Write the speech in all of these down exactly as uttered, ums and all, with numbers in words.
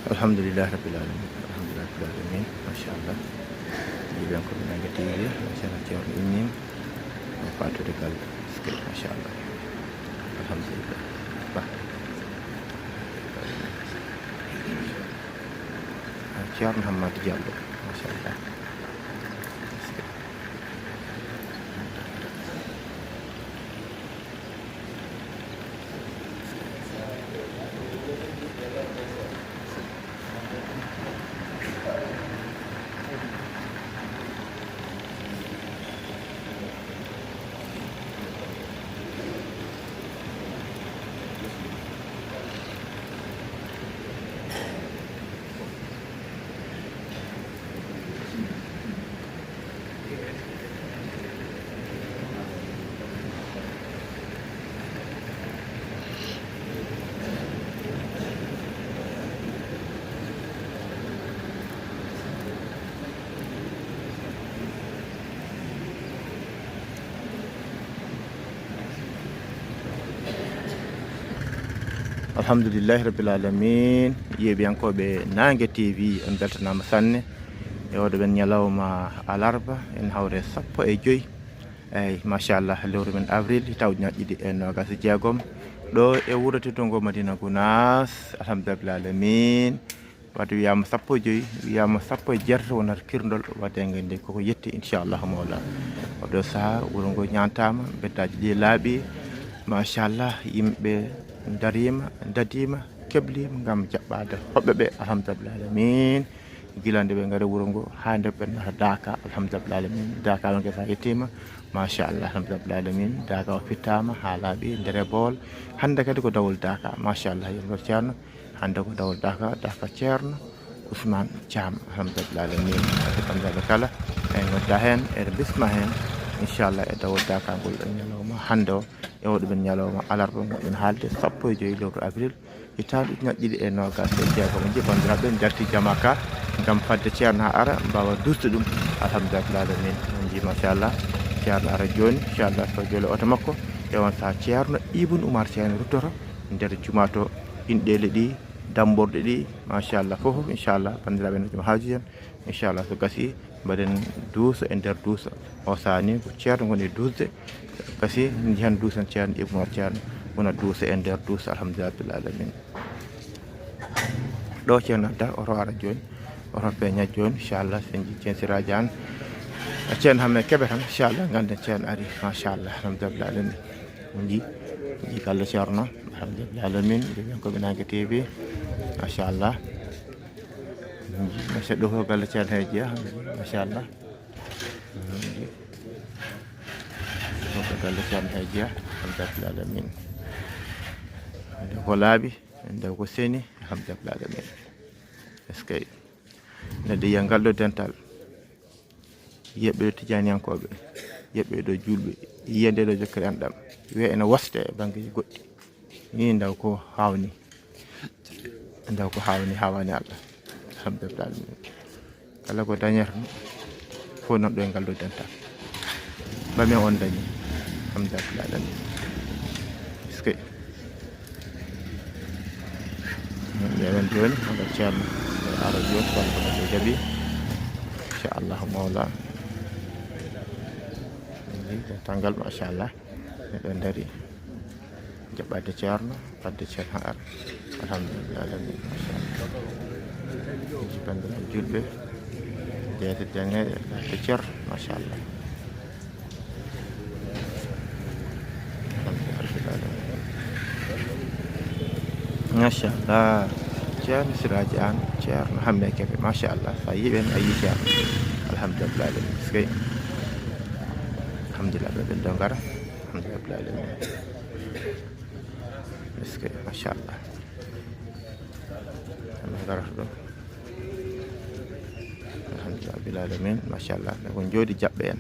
Alhamdulillahi rabbil alamin. Alhamdulillahi rabbil alamin. Machallah. Yiɗen ko nange tigi. Machallah, ceerno immin. O fatude gal. Machallah. Alhamdulillah. Ba. Ceerno Hammadi Diallo. Machallah. Alhamdulillahi rabbil alamin. Yeeɓiyankooɓe Naange T V, on beltanaama sanne e oɗo ɓen ñalawma alarba, en hawre sappo e joy. Eyi, machallah, lewru men avril, hitaande ujunaaji ɗiɗi e noogaas e jeegom. Ɗo e wuro teddungo Madina Gunaas, alhamdulillahi rabbil alamin. Wadde wiyaama sappo e joy, wiyaama sappo e jeetato wonata kirndol, wadde en nganndi koko yetti, inchallahu mawla. Oɗo saha, wuro ngo ñaantaama, mbeddaaji ɗi laaɓi, machallah, yimɓe dariima, dadiima, kebliima ngam jaɓɓaade hoɓɓe ɓe, alhamdulillahi alamin. Gila nde ɓe ngari wuro ngo, haa nde ɓe nata Daaka, alhamdulillahi alamin. Daaka o ngesa yettiima, machallah, alhamdulillahi alamin. Daaka o fittaama, haa laaɓi, ndere bool. Hannde kadi ko dawol Daaka, machallah, yetto ceerno. Hannde ko dawol Daaka, Daaka ceerno Ousmane Thiam, alhamdulillahi alamin. Ɓe kam jaɓe kala, en nodda heen, en bisma heen, inchallah, e dawol Daaka ngol e ñalawma hannde o, e oɗo ɓen ñalawma alarba, ngoɗɗen haalde sappo e joy lewru avril, hitaande ujunaaji ɗiɗi e noogaas e jeegom. En nji banndiraaɓe, en njalti jama ka ngam fadde ceerno haa ara, mbaawa duusde ɗum, alhamdulillahi alamin. En nji, machallah, ceerno ara jooni, inchallah, so jole oto makko, e on saha ceerno Ibn Oumar Sène ruttoto nder juma to, inɗeele ɗi, damborɗe ɗi, machallah, fof, inchallah, banndiraaɓe, no jom haaju en, inchallah, so gasi, mbaɗen duuso e nder duuso. O saani ko ceerno ngoni e duusde, gasi, njihen duusen ceerno Ibn Oumar Ceerno, wona duuso e nder duuso, alhamdulillahi rabbil alamin. Ɗo ceerno adda, oto ara jooni, oto feeña jooni, inchallah, so en nji ceerno Siraaji Aan, ceerno Hammee Kebe tan, inchallah, ngannden ceerno ari, machallah, alhamdulillahi alamin. Nji, nji galle ceerno, alhamdulillahi alamin, nji ɓen ko ɓe Naange T V, machallah. Nji, machallah, ɗo ko galle ceerno Heejiya, machallah. Nji, ɗo ko galle ceerno Heejiya, alhamdulillahi alamin. Nde ko laaɓi, nde ko seni, alhamdulillahi alamin. Est-ce que neɗɗo yiya ngal ɗo dental? Yiya ɓe ɗo tijaniyankooɓe, yiya ɓe ɗo juulɓe, yiya nde ɗo jokkere enɗam, wiya ene woste e banngeeji goɗɗi. Ni ndaw ko haawni, ndaw ko haawni, haawaani Allah. Alhamdulillahi alamin. Kala ko dañata fof noon ɗo e ngal ɗo dental. Ɓame on dañi. Alhamdulillahi alamin. Est-ce que Ƴeewen jooni, hono ceerno e ara jooni, kono ko neɗɗo jaɓi. Inchallahu mawla. Dental ngal, machallah. Miɗo dari jaɓɓade ceerno, fadde ceerno ar. Alhamdulillahi alamin, machallah. Ci banndiraaɓe juulɓe, jeeyata jangeede, fadde ceerno, machallah. Machallah. Ceerno Siraaji Aan, Ceerno Hammee Kebe, machallah. So a yii ɓeen, a yii Ceerno. Alhamdulillah, ɓe miskey. Alhamdulillah, ɓe ɓen ɗo ngara. Alhamdulillah, ɓe miskey, machallah. Darata ɗo. Alhamdulillah, rabbil alamin, machallah. Ko jooɗi jaɓɓe en.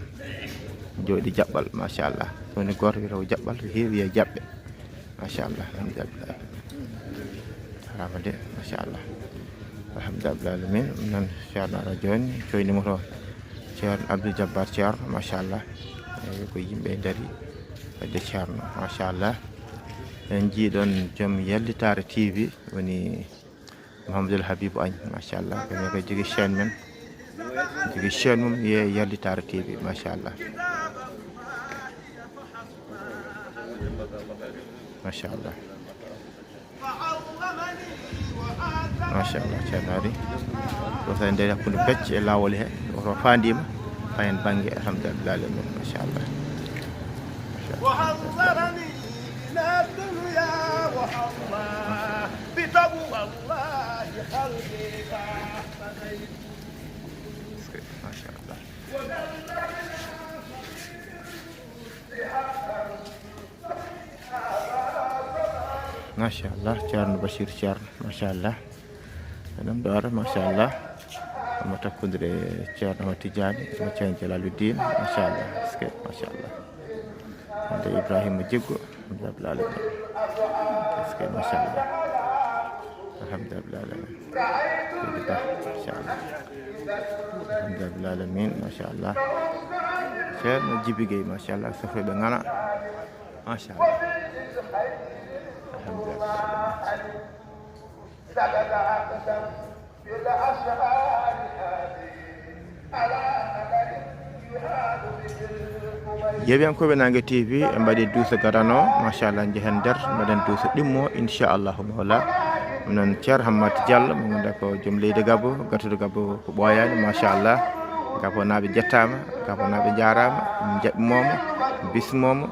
Jooɗi jaɓɓal, machallah. So woni gooto wiyata ko jaɓɓal, so heewi wiya jaɓɓe. Machallah, alhamdulillah. Harama de, machallah. Alhamdulillah, rabbil alamin. Ɗum noon, Ceerno ara jooni, coynimo toon. Ceerno Abdou Jabbar Ceerno, machallah. Eyi, ko yimɓe dari fedde Ceerno, machallah. En njiiɗon joom Yallitaare T V, woni Mouhamadoul Habibou Agne, machallah. Ko men ko jogii chaîne men. Jogii chaîne mum, wiye Yallitaare T V, machallah. Machallah. Machallah, Ceerno ari. Ɗo tawi nder hakkunde pecce e laawol he. Oto faandiima. Fayen bannge, alhamdulillah, alamin. Machallah. Machallah. Machallah. Machallah, Ceerno Bachir Ceerno, machallah. Eɗen ɗo ara, machallah. Omo takkondire e Ceerno Ahmad Tidiane, omo Ceerno Jalaluddin, machallah. Est-ce que, machallah. Hande Ibrahima Jiggo, alhamdulillah alamin. Est-ce que, machallah. Alhamdulillah alamin. Seydi Ba, machallah. Alhamdulillah alamin, machallah. Ceerno Jibi Gueye, machallah. Sofeɓe ngana. Machallah. Alhamdulillah. Yeewiyankooɓe Naange T V, en mbaɗi duuso gadano, machallah, njehen nder, mbaɗen duuso ɗimmo, inchallahu mawla. Ɗum noon, Ceerno Hammat Diallo, mo ngannduɗaa ko joom leydi Gabon, gartuɗo Gabon ko ɓooyaani, machallah. Gabonaaɓe njettaama, Gabonaaɓe njaaraama, njaɓmooma, bismooma,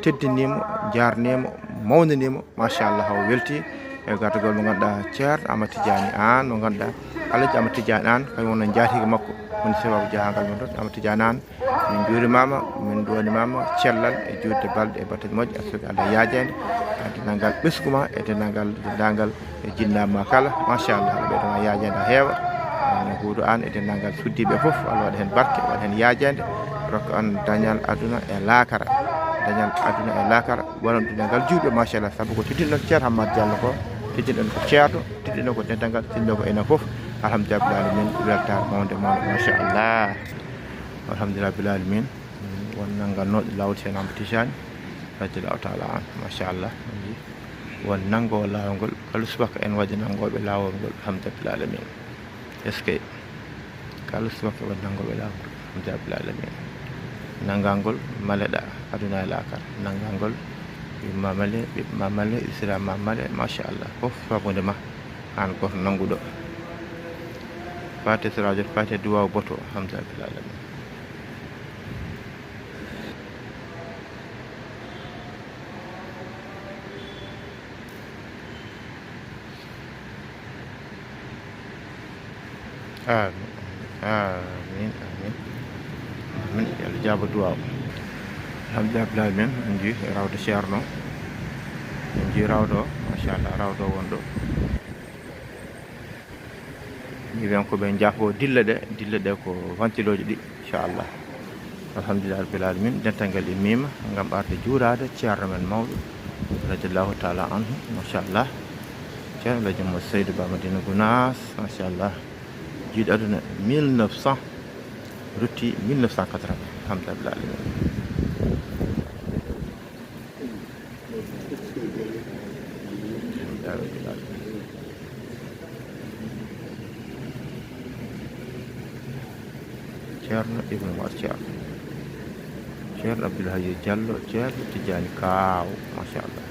teddiniima, njaarniima, mawniniima, machallah, o welti e gartugol mo ngannduɗaa Ceerno Amadou Tidiane Anne, mo ngannduɗaa Alhaji Amadou Tidiane Anne, kañum woni njaatigi makko, woni sababu jahangal men ɗon, Amadou Tidiane Anne, min njuurimaama, min nduwanimaama cellal e juutde balɗe e batte moƴƴe, arsude Allah yaajaande, e denndaangal ɓesngu ma, e denndaangal, denndaangal e jinnaaɓe ma kala, machallah, Allah ɓeydo ma yaajaande heewa, no Huudu Anne e denndaangal suddiiɓe fof, Allah waɗa heen barke, waɗa heen yaajaande, rokka on dañal aduna e laakara, dañal aduna e laakara, wonande denndaangal juulɓe, machallah, sabu ko teddinɗon Ceerno Hammat Diallo ko, teddinɗon ko ceerno, teddinɗon ko denndaangal, teddinɗon ko enen fof, alhamdulillah, min weltaare mawnde, mawnde, machallah. Alhamdulillah, rabbil alamin. Won nannganooɗo laawol Ceerno Amadou Tidiane, radiyallahu taala anhu, machallah. Won nanngoowo laawol ngol, kala subaka en waɗi nanngooɓe laawol ngol, alhamdulillah, rabbil alamin. Est-ce que kala subaka en waɗi nanngooɓe laawol ngol, alhamdulillah, rabbil alamin. Nanngal ngol maleɗaa aduna e laakara. Nanngal ngol ɓiɓɓe ma male, ɓiɓɓe ma male, Isra ma male, machallah. Fof sabude ma, aan gooto nannguɗo. Fatiha sirajot, Fatiha duwaaw boto, alhamdulillah, rabbil alamin. Amin, amin, amin. Amin. Yo Allah jaabo duwaaw. Alhamdulillah, rabbil alamin. En njii rawde Ceerno. En njii rawdo, machallah, rawdo wonɗo. Yeewiyankooɓe njaafo dille ɗe, dille ɗe ko ventilo ji ɗi, inchallah. Alhamdulillah, rabbil alamin. Dental ngal immiima ngam arde juuraade Ceerno men mawɗo, radiyallahu taala anhu, machallah. Ceerno Alhaji Mouhamadou Seydou Ba Madina Gounass, machallah. Jiiɗo aduna mille neuf cent, rutti mille neuf cent quatre-vingts, alhamdulillah, rabbil alamin. Ceerno Ibn Umar Ceerno, Ceerno Abdoul Hayy Diallo, Ceerno Tidiane Kaaw, machallah.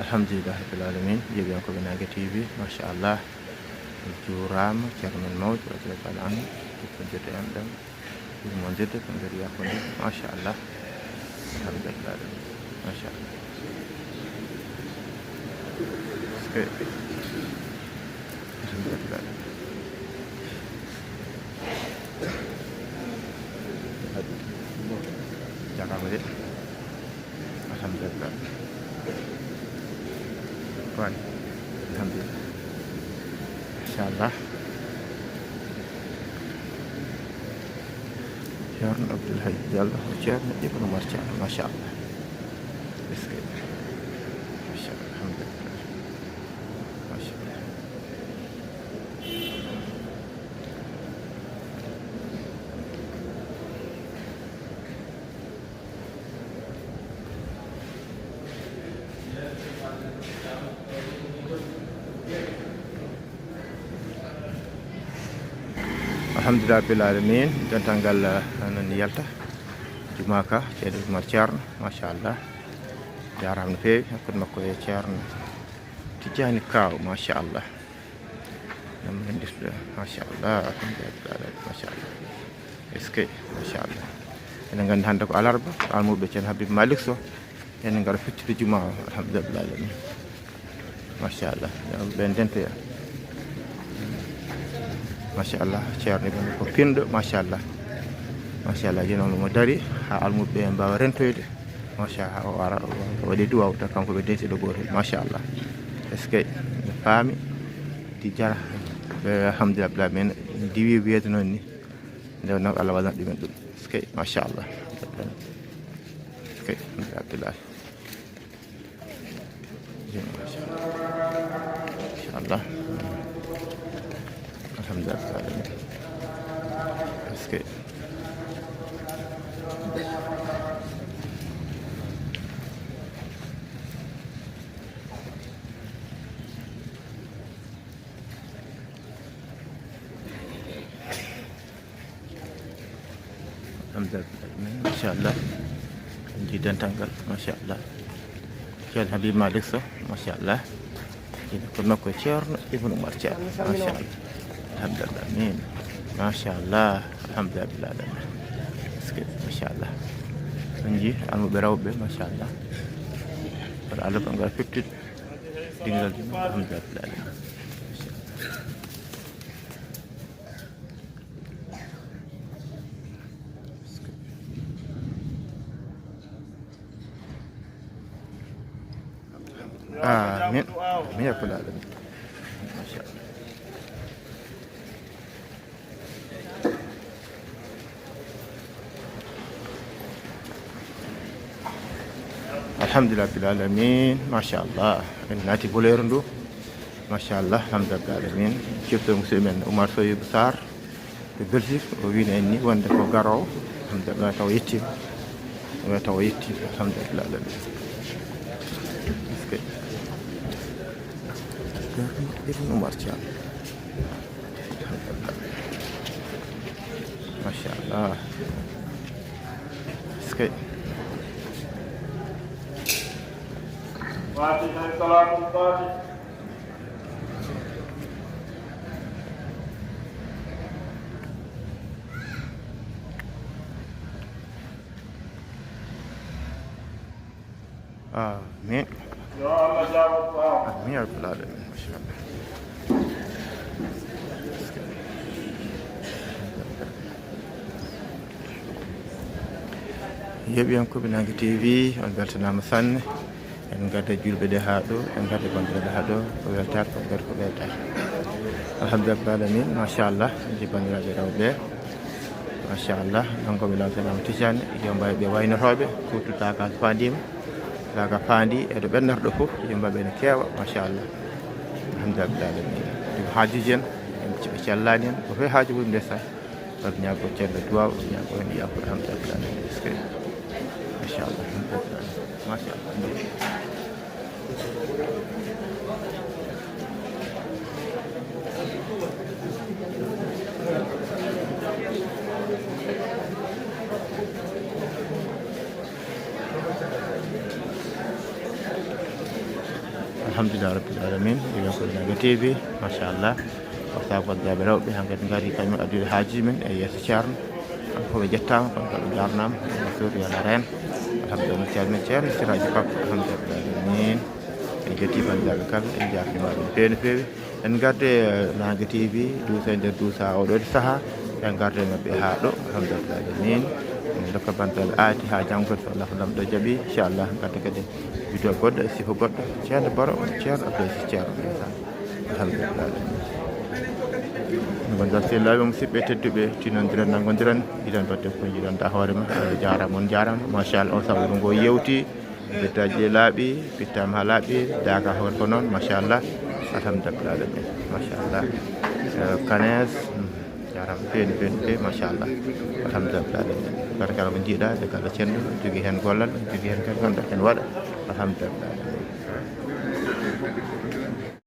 Alhamdulillah rabbil alamin, yeeɓiyankooɓe Naange T V, machallah. En juuraama, ceerno men mawɗo, radiyallahu taala anhu, jokkondirde enɗam, yurmondirde, ko nder yaafonde, machallah. Alhamdulillah, machallah. Est-ce que, alhamdulillah. Jaaraama de. Alhamdulillah. Waay. Alhamdulillah. Machallah. Ceerno Abdoul Hadj Diallo, Ceerno Ibn Oumar Thiam, machallah. Est-ce que, machallah, alhamdulillah. Machallah. Alhamdulillah rabbil alamin, dental ngal, eh, nani yalta. Jumaa ka, Ceerno Oumar Ceerno, machallah. Jaaraama no feewi, hakkunde makko e Ceerno Tijjaani Kaaw, machallah. Nam rendirɗo, machallah, alhamdulillah, machallah. Est-ce que, machallah. Enen nganndi hannde ko alarba, almuɓe Ceerno Habib Malick Sow. Enen ngara fittude jumaa o, alhamdulillah alamin. Machallah, ɓen dentoya. Machallah, Ceerno men ko pinɗo, machallah. Machallah, jooni o mo dari, haa almuɓe ɓe mbaawa rentoyde. Machallah, o ara, o waɗi duwaaw, taw kanko ɓe dentuɗo gootel, machallah. Est-ce que, mi faami, di jara, eh, alhamdulillah, min diwi wiyeede noon ni. Nde wonno Allah waɗan ɗumen ɗum. Est-ce que, machallah. Est-ce que, alhamdulillah. Machallah. Alhamdulillah. Est-ce que, alhamdulillah, machallah. En nji dental ngal, machallah. Ceerno Habib Malick Sow, machallah. Ina ko makko Ceerno Ibn Oumar Thiam, machallah. Alhamdulillah, amin. Machallah, alhamdulillah. Est-ce que, machallah. En nji almuɓe rewɓe, machallah. Wala Allah ko ngal fittude. Dingal, alhamdulillah. Amin. Amin ya rabbal alamin. Machallah. Alhamdulillah rabbil alamin, machallah. En naati voleur ndu. Machallah, alhamdulillah rabbil alamin. Cifto musidɗo men Oumar Soyibou Sarr to Belgique, o wiino en ni wonde ko garoowo. Alhamdulillah, taw yettiima. O taw yettiima, alhamdulillah rabbil alamin. Est-ce que, Ibn Oumar Thiam. Machallah. Est-ce que, Fatiha, salatul Fatiha. Amin. Yo Allah jaabo du'a o. Amin ya rabbal alamin. Machallah. Yeeɓiyankooɓe Naange T V, on mbeltanaama sanne. En ngadda juulɓe ɓe haa ɗo, en ngadda banndiraaɓe haa ɗo, ko weltaare, ko nder ko weltaare. Alhamdulillah alamin, machallah, en nji banndiraaɓe rewɓe. Machallah, nanngooɓe laawol Seeɗa Ahmad Tijaan, yo mbaawi ɓe waynotooɓe, kuutu taaka so faandiima, taaka faandi, e ɗo ɓennorɗo fof, yo mbaawi ɓe no keewa, machallah. Alhamdulillah alamin. Ɗum haajuuji en, en ɓe cellaani en, ko fof haaju mum ndesan. Kadi ñaago ceerno duwaaw, ñaago heen yaafo, alhamdulillah. Est-ce que? Machallah, alhamdulillah. Machallah. Alhamdulillah rabbil alamin. Iga ko Naga T V, machallah. O sago jaɓe rewɓe, hankadi ngari kañum addude haaji men e yeeso ceerno. Kamɓe fof ɓe jettaama, kono kadi ɓe njaarnaama. Ene soodi yo Allah reen. Alhamdulillah, ceerno men ceerno siraaji pap. Alhamdulillah rabbil alamin. En jetti banndiraaɓe kala, en njaarniima ɗum feewi no feewi. En ngarde, eh, Naga T V, duusa e nder duusa oɗo sahaa. En ngarde maɓɓe haa ɗo, alhamdulillah alamin. En ndokka banndiraaɓe aadi haa janngo, so Allah lamɗo jaɓi, inchallah, ngarde kadi vidéo goɗɗo e sifa goɗɗo. Ceerno Baro, ceerno Abdou Aziz, ceerno ndeysaan. Alhamdulillah alamin. Ngonɗon sehilaaɓe, musidɓe tedduɓe, tinondiren, nanngondiren, yiɗan batte ko yiɗan da hoore ma. Allah jaaraama, on jaaraama. Machallah, on sabu ngo yewti. Bettaaji ɗi laaɓi, pittaama haa laaɓi, daaka hoore ko noon, machallah. Alhamdulillah alamin, machallah. Eh, Kanees, mm, jaaraama feewi, feewi, feewi, machallah. Alhamdulillah alamin. Kala kala ko njiiɗa, de kala cenɗo, jogii heen gollal, jogii heen kadi gonɗo heen waɗa. Alhamdulillah.